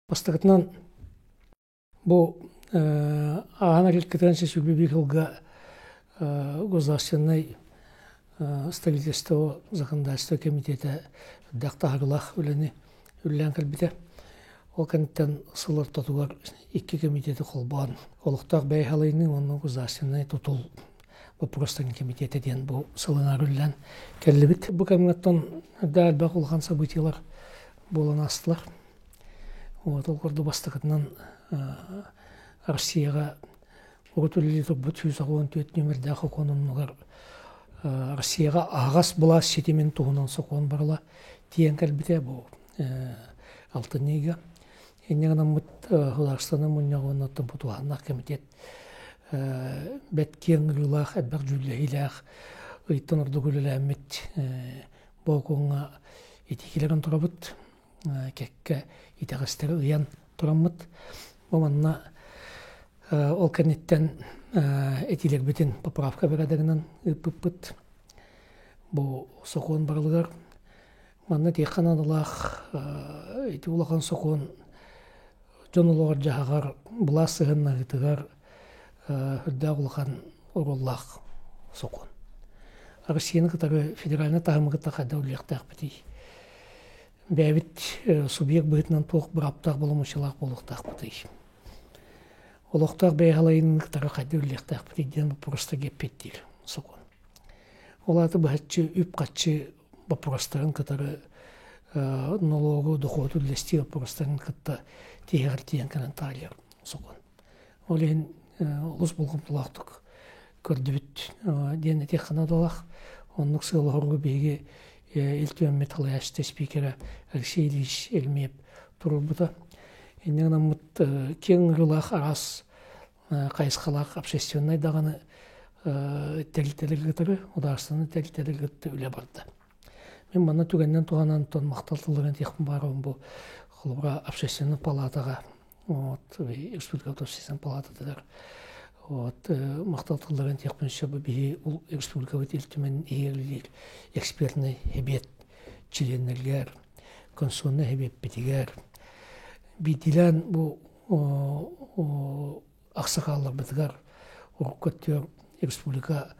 Бастакытынан, бу ааһан эрэлкэтэн сүүрбэ сылга государственнай строительство законодательство комитета үрдэх таһаарыылаах үлэни үлэлээн кэлбитэ. Ол кэнниттэн сыл ортотугар икки комитеты холбоон олохтоох бэйэ халайыныы уонна государственнай тутул боппуруостарын комитета диэн бу сылын үлэлээн кэллибит. Бу кэмҥэ да элбэх улахан событиелар буолан аастылар. Вот ол курдук бастакытынан Россияҕа урут үлэлии турбут 194 нүөмэрдээх сокуон оннугар Россияҕа аһаҕас былаас ситимин туһунан сокуон барыла тиийэн кэлбитэ бу алтынньы ыйга. Инньэ гынаммыт Государственнай мунньаҕы уонна оттон бу туһааннаах комитет бэрт киэҥ ырыылаах, элбэх дьүүллэһиилээх ыйтан ордук үлэлээммит бу итиилэрин турабыт кэккэ итэҕэстэри ыйан тураммыт. Бу манна ол кэнниттэн этиилэрбитин поправка бэрээдэгинэн ыыппыппыт. Бу сокуон барылыгар манна тиэххэ наадалаах ити улахан сокуон дьон олоҕор-дьаһаҕар былаас сыһыаннаһыытыгар үрдээх улахан оруоллаах сокуон. Россияны кытары федеральнай таһымы кытта хайдах үлэлиэхтээхпитий? Бэйэбит субъект быһыытынан туох бырааптаах боломуочуйалаах буолуохтаахпытый? Олохтоох бэйэ халайыыны кытары хайдах үлэлиэхтээхпитий диэн боппуруоста эппиэттиир сокуон. Ол аата быһаччы үп-харчы боппуруостарын кытары нолуогу, дохуоту үллэстии боппуруостарын кытта тиһэҕэр тиийэн кэлэн таайар сокуон. Ол иһин олус болҕомтолоохтук көрдүбүт диэн этиэххэ наадалаах. Оннук сыал-соругу биһиги Ил Түмэммит салайааччыта спикерэ Алексей Ильич Ельмеев туруорбута. Инньэ гынаммыт киэҥ ыҥырыылаах араас хайысхалаах общественнай даҕаны тэрилтэлэри кытары, государственнай тэрилтэлэри кытта үлэ барда. Мин манна түгэнинэн туһанан махтал тылларын этиэхпин баарабын бу холобура общественнай палатаҕа вот республика общественнай палататыгар вот махтал тылларын этиэхпин сөп биһи республикабыт Ил Түмэн иһигэр экспертный эбиэт чилиэннэригэр конституционнай эбиэппитигэр биирдиилээн бу аксакаалларбытыгар урукку өттүгэр республика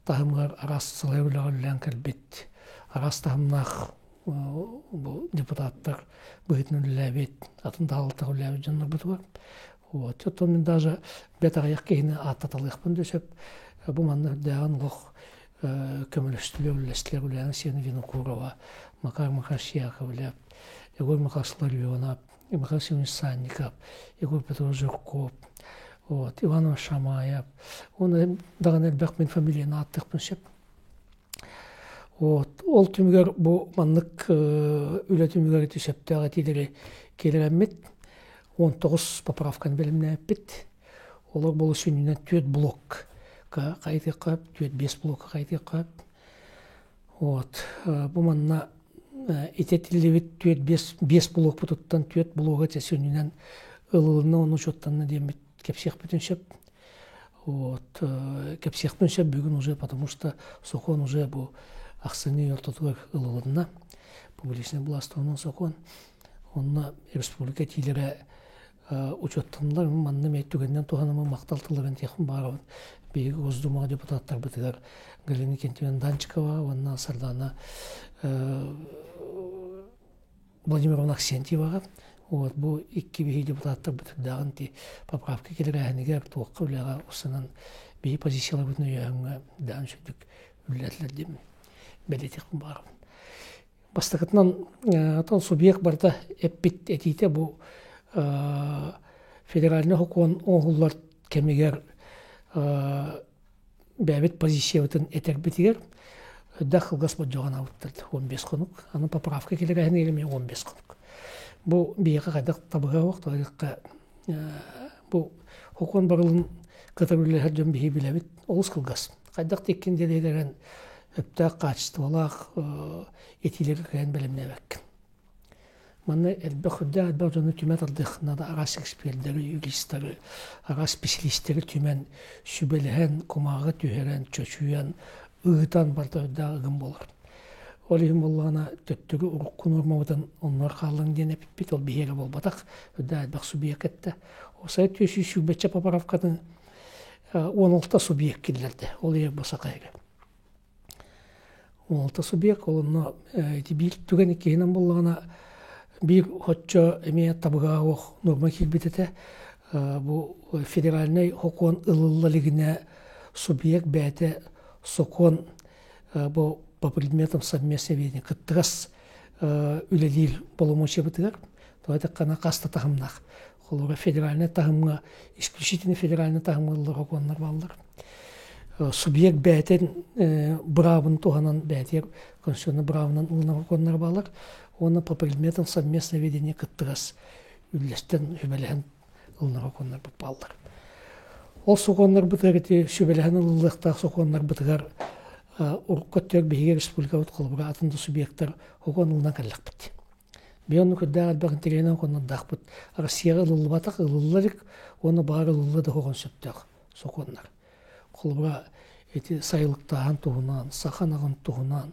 таһымыгар араас салайар үлэҕэ үлэлээн кэлбит араас таһымнаах бу депутаттар быһыытынан үлэлээбит атын даҕалтаҕа үлэлээбит дьоннорбутугар вот оттон мин даже бэт аҕыйах киһини ааттаталыахпын да сөп бу манна үрдээҕин олох көмөлөстүлэр үллэстилэр үлээн Сена Винокурова Макар Макарович Яковлев Егор Михайлович Ларионов Михаил Семенович Санников, Егор Петрович Жирков, вот, Иван Шамаев. Уонна даҕаны элбэх мин фамилияны ааттыахпын сөп. Вот. Ол түмүгэр бу маннык үлэ түмүгэр ити сөптөөх этиилэри киллэрэммит 19 поправканы бэлэмнээппит. Олор болу сүнньүнэн түөрт блок хайытыахха, түөрт биэс блокка хайытыахха. Вот. Бу манна итэтиллибит түөрт биэс биэс блокпутуттан түөрт блога чэ сүнньүнэн ылылынна уонна учуоттанна диэммит кэпсиэхпитин сөп. Вот. Кэпсиэхпин сөп бүгүн уже, потому что сокуон уже бу ахсынньы ортотугар ылылынна. Публичный власть туһунан сокуон. Онно республика этиилэрэ учуоттанылар манна эмиэ түгэнинэн туһанаммын махтал тылларын этиэхпин баҕарабын биһиги Госдумаҕа депутаттарбытыгар Галина Кентьевна Данчикова уонна Сардана Владимировна Аксентьеваҕа вот бу икки биһиги депутаттарбыт үрдээҕин ити поправка киллэрээһинигэр туохха үлэҕэ устунан биһи позицияларбытын өйөөһүҥҥэ даҕан сүрдүк үлэлээтилэр диэн бэлиэтиэхпин баҕарабын. Бастакытынан, оттон субъект барыта эппит этиитэ бу федеральнай сокуон оҥоһуллар кэмигэр бэйэбит позициябытын этэрбитигэр да кылгас болдьоҕун аабыттар 15 хонук. Аны поправка киллэрээһин эмиэ 15 хонук. Бу биһиэхэ хайдах табыга суох бу сокуон барылын кытары үлэлэһэр дьон биһи билэбит олус кылгас. Хайдах да иккин диэлэрэн өптөөх хаачыстыбалаах этиилэри кыайан бэлэмнээбэккин. Манна элбэх үрдээх элбэх дьону түмэ тардыаххына да араас экспердэри, юристары, араас специалистэри түмэн, сүбэлэһэн, кумааҕы түһэрэн, чочуйан, ыытан барыта үрдээх ыгым буолар. Ол иһин буоллаҕына төттөрү урукку нуормабытын оннугар хааллын диэн эппиппит, ол биһиэхэ буолбатах, үрдэ элбэх субъект эттэ. Ол 420 поправкатын 16 субъект киллэрдэ, ол иһин бу саха иһигэр. 16 субъект, ол онно ити биир түгэн иккиһинэн буоллаҕына биир оччо эмиэ табыгаах нуорма киирбит этэ. Бу федеральнай сокуон ылылла илигинэ субъект бэйэтэ сокуон бу по предметам совместное ведение кыттыгас үлэлиир боломуочуйабытыгар тоҕо эттэххинэ хас да таһымнаах холобура федеральнай таһымҥа исключительно федеральнай таһымҥа ыллар сокуоннар бааллар субъект бэйэтин быраабын туһанан бэйэтигэр конституционнай быраабынан ылынар сокуоннар бааллар уонна по предметам совместное ведение кыттыгас үллэстэн сүбэлэһэн ылынар сокуоннарбыт бааллар. Ол сокуоннарбытыгар ити сүбэлэһэн ылыллыахтаах сокуоннарбытыгар урукку өттүгэр биһиги республикабыт холобура атын да субъектар сокуон ылынан кэллэхпит. Биһи оннук үрдээх элбэх интэриэһинэй сокуоннардаахпыт. Россияҕа ылыллыбатах ылылла илик уонна баар ылылла да оһоҕун сөптөөх сокуоннар. Холобура ити сайылыктааһын туһунан, саха ынаҕын туһунан,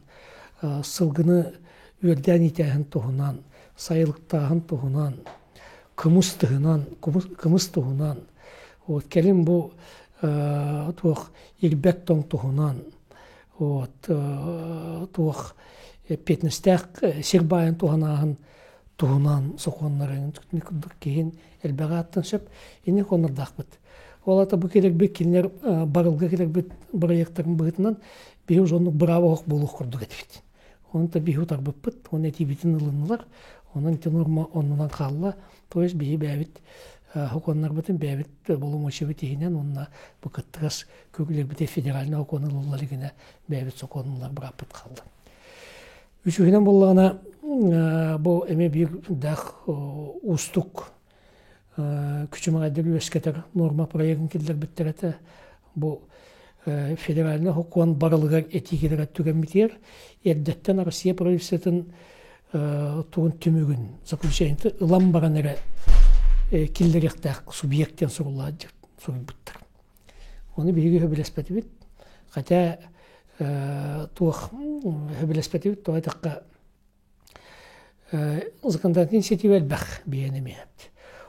сылгыны үөрдээн иитээһин туһунан, сайылыктааһын туһунан, кымыс туһунан, кымыс туһунан, вот кэлин бу туох ирбэт тоҥ туһунан, вот туох эппиэтинэстээх сир баайын туһанааһын туһунан сокуоннарын курдук киһин элбэҕи ааттан сөп. Инник хонордаахпыт. Ол аата бу кэлэрбит кинилэр барылга кэлэрбит бырайыактарын быһыытынан биһи уже оннук бырааба оһох буолуох курдук этибит. Онон биһи утарбыппыт, уонна этиибитин ылыннылар. Онон ити норма оннунан хаалла. То есть биһи бэйэбит сокуоннарбытын бэйэбит боломуочуйабыт иһинэн уонна бу кыттыгас көрүлэрбити федеральнай сокуон ылыллар илигинэ бэйэбит сокуоннулар бырааппыт хаалла. Үсүһүнэн буоллаҕына бу эмиэ биир даах уустук күчүмэҕэйдик үөскэтэр нуорма проегын киллэрбиттэр этэ. Бу федеральнай сокуон барылыгар этии киллэрэр түгэммитигэр эрдэттэн Россия правительствотын тугун түмүгүн заключениеты ылан баран эрэ киллэриэхтээх субъект диэн суруйбуттар. Ону биһиги сөбүлэспэтибит. Хотя туох сөбүлэспэтибит, тоҕо эттэххэ законодательнай инициатива элбэх биһиэнэ эмиэ.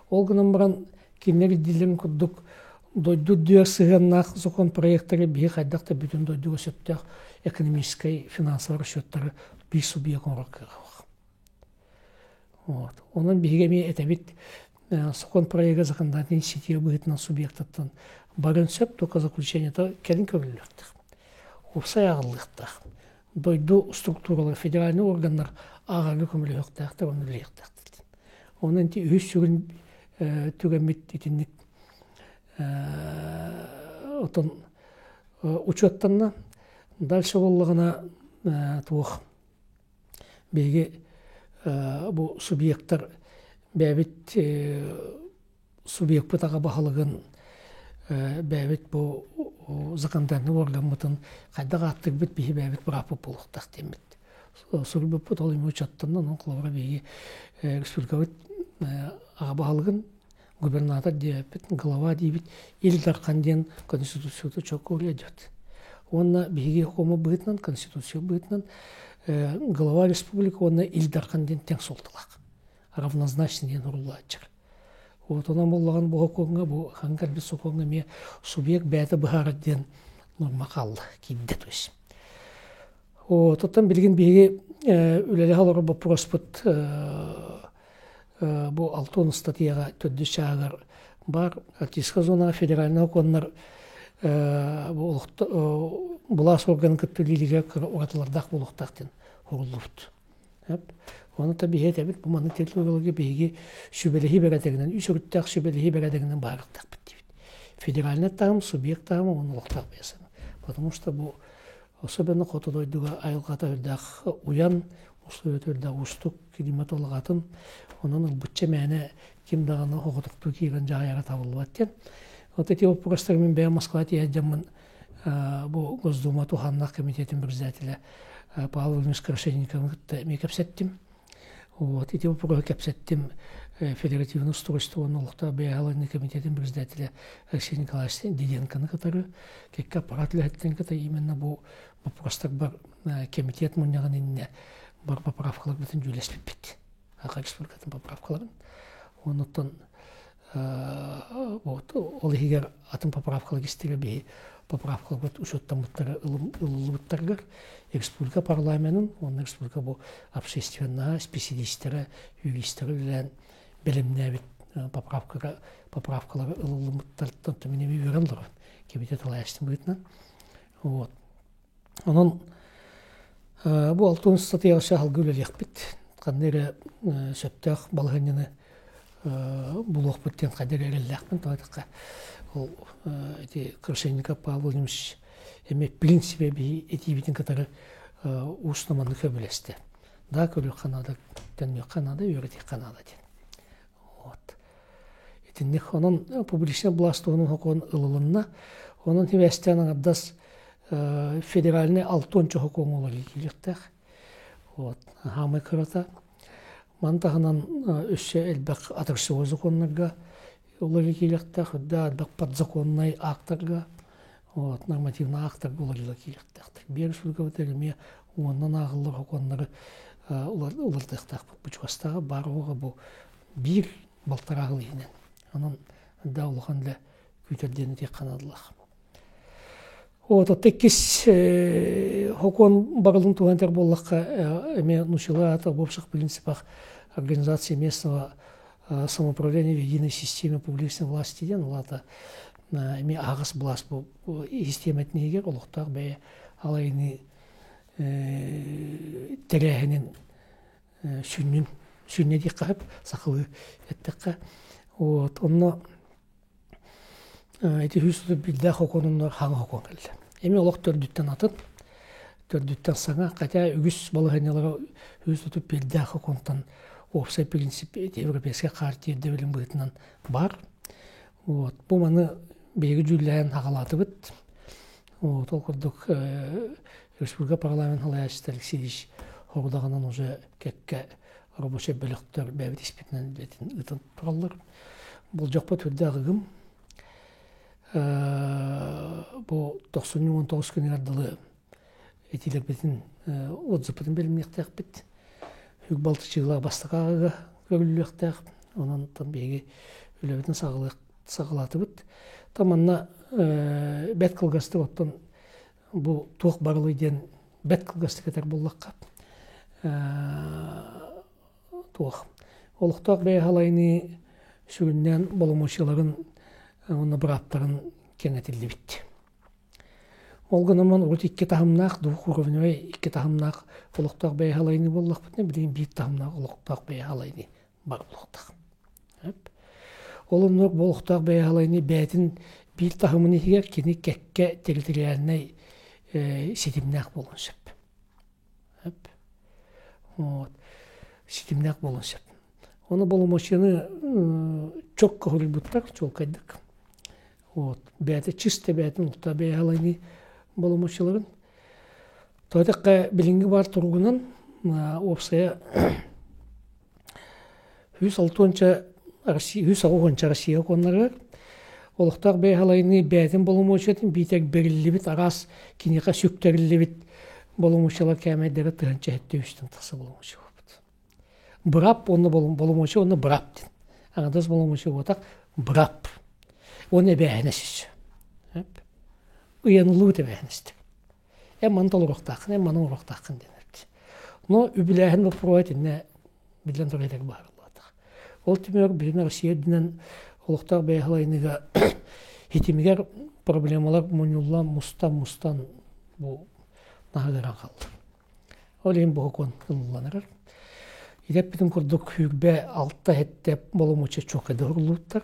Ол гынан баран кинилэр ирдииллэрин курдук дойду үрдүгэр сыһыаннаах закон проектары биһи хайдах да бүтүн дойдуга сөптөөх экономическай финансовай расчеттары биир субъект оҥорор кыаҕа Вот. Онон биһиги эмиэ этэбит сокуон проега законодательнай инициатива быһыытынан субъектаттан барыан сөп, только заключениета кэлин көрүллүөхтээх. Уопсай ааҕыллыахтаах. Дойду структуралар, федеральнай органнар ааҕарга көмөлөһүөхтээхтэр, онно үлэлиэхтээхтэр. Онон ити үһүс сүрүн түгэммит итинник отон учуоттанна. Дальше буоллаҕына туох биһиги бу субъектар бэйэбит субъекпыт аҕа баһылыгын бэйэбит бу законодательный органмытын хайдах ааттыырбыт биһи бэйэбит бырааппыт буолуохтаах диэммит суруйбуппут ол эми учуоттанна онон холобура биһиги республикабыт аҕа баһылыгын губернатор диэбиппит глава диибит Ил Дархан диэн конституцията чокко идет уонна биһиги хому быһыытынан конституция быһыытынан глава республика уонна Ил Дархан диэн тэҥ суолталаах равнозначный диэн уруллааччар вот онон буоллаҕын бу сокуоҥҥа бу хаҥ кэлбит сокуоҥҥа эмиэ субъект бэйэтэ быһаарар диэн норма хаалла киирдэ то есть вот оттон билигин биһиги үлэлэһэ олорор боппуруоспут бу алтон ыстатыйаҕа төрдүс чааһыгар баар Арктическай зонаҕа федеральнай сокуоннар бу былаас органын кытта үлэлииргэ уратылардаах буолуохтаах диэн суруллубут. Ону та биһи этэбит бу маннык территорияларга биһиги сүбэлэһии бэрээдэгинэн үс өрүттээх сүбэлэһии бэрээдэгинэн баарыктаахпыт диибит. Федеральнай таһым, субъект таһыма уонна олохтоох бэйэсэм. Потому что бу особенно хоту дойдуга айылҕата үрдээх уйан, условията үрдээх уустук климат улаҕатын, онон ылбычча мээнэ ким даҕаны оҕотохтуу киирэн дьаһайара табыллыбат диэн. Вот эти вопростары мин бэйэм Москваҕа тиийэ дьаммын бу Госдума туһааннаах комитетин председателэ Павел Владимирович Крашенниковы кытта эмиэ кэпсэттим. Вот ити вопроһу кэпсэттим. Федеративное устройство уонна олохтоох бэйэ комитетин председателя Алексей Николаевич Диденконы кытары кэккэ аппарат үлэһиттэрин кытары именно бу боппуруостар бар комитет мунньаҕын иннинэ бар поправкаларбытын дьүүллэспиппит. Саха Республикатын поправкаларын. Оннуттан вот ол иһигэр атын поправкалар истигэ биһи поправкаларбыт учуоттаммыттара ылыллыбыттарыгар республика парламенын уонна республика бу общественноһа специалистара юристара үлэлээн бэлэмнээбит поправкага поправкалары ылыллыбыттартан мин эмиэ үөрэн олоробун кэмитиэт салайааччытын быһыытынан вот Онон бу алтын ыстатыйаҕа салгыы үлэлиэхпит. Ханна эрэ сөптөөх балаһыанньаны булуохпут диэн хайда эрэ эрэллээхпин. Тоҕо диэтэххэ, ол ити Крашенников Павел Владимирович эмиэ принципе биһи этиибитин кытары уус-наманнык сөбүлэстэ. Да, көрүөххэ наада, төннүөххэ наада, үөрэтиэххэ наада диэн. Вот. Итинник онон публичнай былаас туһунан сокуон ылылынна. Онон сибээстээн аҥардас федеральнай алтыанча сокуоҥҥа олоруу киириэхтээх. Вот. Хаамай кырата. Маны таһынан өссө элбэх отраслевой законнарга олоруу киириэхтээх, үрдэ элбэх подзаконнай актарга, вот, нормативный актарга уларыйыла киириэхтээхтэр. Биир республикабыт эмиэ уоннан ааҕыллар сокуоннары уларытыахтаахпыт. Бу чугастааҕы баар оҕоҕо бу биир балтараа сыл иһинэн. Онон да улахан да күүтэр диэн этиэххэ наадалаах. Вот, иккис сокуон барылын туһан этэр буоллахха, эмиэ нучила об общих принципах организации местного самоуправления в единой системе публичной власти диэн ол аата эмиэ аһаҕас былаас бу систиэмэтин иһигэр олохтоох бэйэ алайыныы тэрээһинин сүнньүн сүнньэ диэххэ сөп сахалыы эттэххэ вот онно ити үс биирдээх окуонуннар хаҥа окуон кэллэ эми олох төрдүттэн атын төрдүттэн саҥа хотя үгүс балаһыанньалара үс тутуп биирдээх окуонтан уопсай принцип европейскай хартия ирдэбилин быһыытынан баар вот бу маны биһиги дьүүллэһэн аҕалаатыбыт вот ол курдук республика парламент салайааччыта Алексей Ильич хорудаҕынан уже кэккэ рабочай бөлөхтөр бэйэбит испитинэн үлэтин ыытан тураллар. Болдьохпут үрдээх ыгым. Бу 99 күнүгэр дылы этиилэрбитин отзывпытын бэлэмниэхтээхпит. Үк балтычыылаах бастакы ааҕыыга көрүллүөхтээх. Онон биһиги үлэбитин саҕалаатыбыт. Та манна бэрт кылгастык оттон бу туох барылый диэн бэрт кылгастык этэр буоллахха туох олохтоох бэйэ халайыныы сүрүннээн боломуочуйаларын уонна бырааптарын кэҥэтиллибит. Ол гынан урут икки таһымнаах двухуровневай икки таһымнаах олохтоох бэйэ халайыныы буоллахпытына билигин биир таһымнаах олохтоох бэйэ халайыныы бар буолуохтаах. Ол оннук бу олохтоох бэйэ халайыныы бэйэтин биир таһымын иһигэр кини кэккэ территориальнай ситимнээх буолуон сөп. Вот. Ситимнээх буолуон сөп. Ону боломуочуйаны чокко хоруйбуттар, чуолкайдык. Вот. Бэйэтэ чисто бэйэтин олохтоох бэйэ халайыныы боломуочуйаларын. Тоҕо билиҥҥи баар туругунан уопсайа 160 Россия, 160 Россия коннорыгар олохтоох бэйэ халайыныы бэйэтин боломуочуйатын биитэр бэриллибит араас киниэхэ сүктэриллибит боломуочуйалар кээмэйдэрэ тыһыынча сэттэ үстэн тахса боломуочуйа буолбут. Быраап уонна боломуочуйа уонна быраап диэн. Аҥардас боломуочуйа буотах быраап. Уонна эбээһинэс өссө. Ыйаныллыбыт эбээһинэстик. Эн маны толоруохтааххын, эн маны оҥоруохтааххын диэн эппит. Но үбүлээһин боппуруоһа итиннэ биллэн турар этэр быһаарыллыбатах. Ол түмүгэр билигин Россия үрдүнэн олохтоох бэйэ халайыныыга хитимигэр проблемалар мунньуллан, мустан, мустан бу наһыгыран хаалла. Ол иһин бу сокуон ылыллан эрэр. Идэппитин курдук сүүрбэ алта сэттэ боломуочуйа чуолкайдык уһуллубуттар.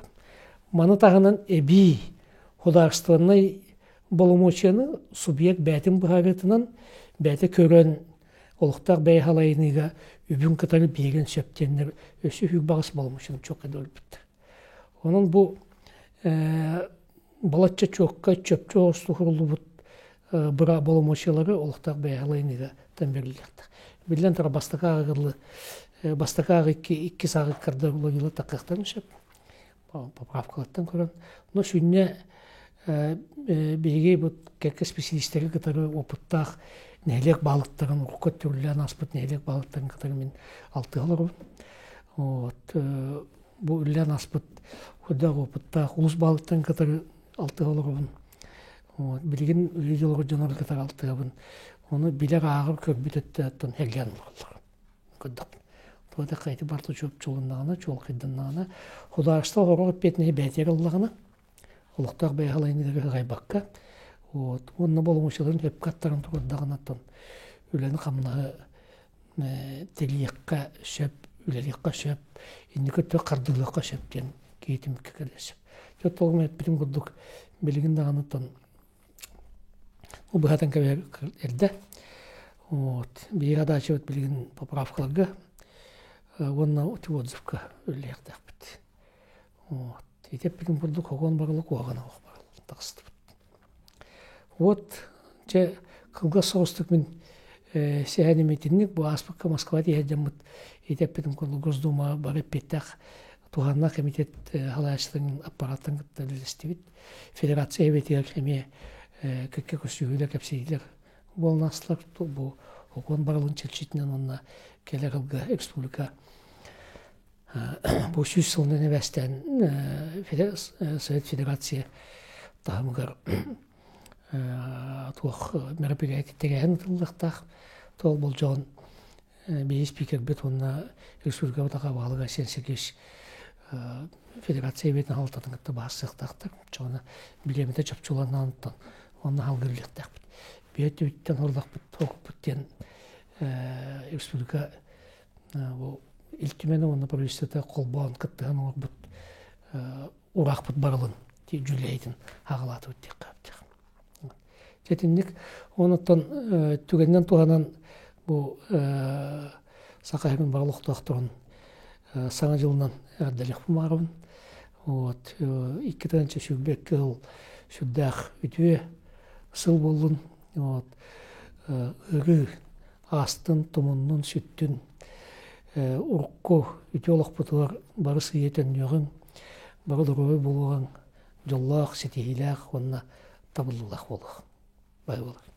Маны таһынан эбии художественнай боломуочуйаны субъект бэйэтин быһаарыытынан бэйэтэ көрөн олохтоох бэйэ халайыныыга үбүн кытары биэрэн сөп диэннэр өссө үһүк боломуочуйаны чуолкайда өлбүттэр. Онон бу балачча чуокка чөпчө оҕустуһуллубут быра боломуочуйалары олохтоох бэйэ халайыныыга тан бэриллиэхтээх. Биллэн турар бастакы ааҕыллы Бастакы ааҕы иккис ааҕы ыккарда уларыйыылар таххыахтарын сөп. Поправкалартан көрөн. Но сүнньэ биһиги бу кэккэ специалистары кытары опыттаах нэһилиэк баалыктарын урукку өттүгүлээн ааспыт нэһилиэк баалыктарын кытары мин алтыһа олоробун. Вот бу үлэлээн ааспыт үрдээх опыттаах улус баалыктарын кытары алтыһа олоробун. Вот билигин үлэлии олорор дьоннору кытары алтыһабын. Ону билэр ааҕар көрбүт өттө оттон элгээн олороллор. Кырдык. Туота хайты барта чуолуннаҕына, чуолкайданнаҕына, художество оҕоро эппиэтинэһи бэйэтигэр ыллаҕына, олохтоох бэйэ халайыныгар ыһайбакка, вот, уонна боломуочуйаларын сөпкө аттаран турардаҕына, үлэни-хамнаһы тэрийиэххэ сөп, үлэлиэххэ сөп, инники өттүгэр хардыылыахха сөп диэн киһи түмүккэ кэлиэ сөп. Дьэ, толгум эппитим курдук, билигин даҕаны быһатан кэбиһэр эрдэ. Вот. Биһиги адаачыбыт билигин поправкаларга уонна отзывка үлэлиэхтээхпит. Вот. Ити эппитим курдук хогон барылы куһаҕан оһох барылы тахсыбыт. Вот чэ кылгас соҕустук мин сэһэним итинник бу ааспыкка Москва тиийэ дьаммыт ити эппитим курдук Госдума бары эппиэттээх туһааннаах комитет халааччыларын аппараттан кытта үлэлэстибит. Федерация эбэтигэр эмиэ кэккэ көрсүһүүлэр, кэпсэтиилэр буолан аастылар. Бу окуон барылын чэрчитинэн уонна кэлэр ылга республика бу 100 сылынан эбээстээн Совет Федерация таһымыгар туох мероприятие тэрээһин ыытыллыахтаах. Туол болдьоҕун биһи спикербит уонна республикабыт аҕа баһылыга Айсен Сергеевич федерация эбиэтин халататын кытта баһарсыахтаахтар. Оччоҕуна билиэмэтэ чопчуланаантан уонна халгырылыахтаахпыт. Биһи өттүбүттэн хорлохпут окуппут диэн республика бу Ил Түмэнэ уонна правительствота холбоон кыттыһан оҥорбут ураахпыт барылын дьүүллэһиитин аҕалаатыбыт диэххэ сөптөөх. Итинник онуттан түгэнинэн туһанан бу Саха сирин бары олохтоохторун Саҥа дьылынан эҕэрдэлиэхпин баҕарабын. Вот 2022 сыл сүрдээх үтүө сыл буоллун. Вот ыарыы аастын, тумуннун, сүттүн. Урукку үтүө олохпутугар бары сыыйа төннүөҕүҥ, бары доруобай буолуоҕуҥ, дьоллоох, ситиһиилээх уонна табыллыылаах буолуох. Бай буолар.